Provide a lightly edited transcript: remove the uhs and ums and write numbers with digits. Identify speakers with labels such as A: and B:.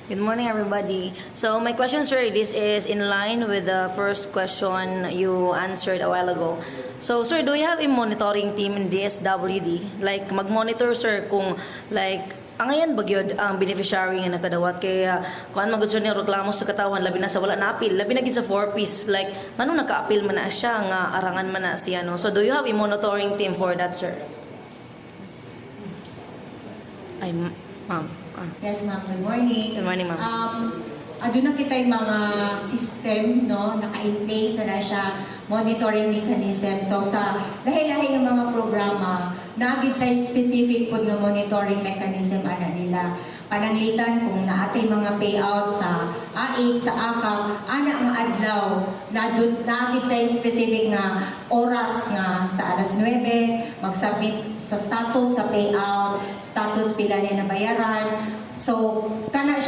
A: Good morning, everybody. So my question, sir, this is in line with the first question you answered a while ago. So, sir, do you have a monitoring team in DSWD? Like, mag-monitor, sir, kung, like, angayan ba gyud ang beneficiary nga nakadawat kaya kuan man gud, sir, ni reklamo sa katawhan, labi na sa wala na apil, labi na gid sa 4Ps, like nganong naka-apil man na siya nga arangan man na siya, no? So do you have a monitoring team for that, sir? Ay, ma'am, ah.
B: Yes, ma'am. Good morning.
A: Good morning, ma'am.
B: Aduna kita'y mga system, no, naka-in place na na siya, monitoring mechanism. So, sa lahi-lahi ng mga programa, naa gyud tay specific pud nga monitoring mechanism ana nila. Pananglitan kung naa tay mga payout sa AICS, sa AKAP, ana nga adlaw, na dun, naa gyud tay specific nga oras nga sa alas 9, mag-submit sa status sa payout, status pila ni nabayaran. So, kana siya.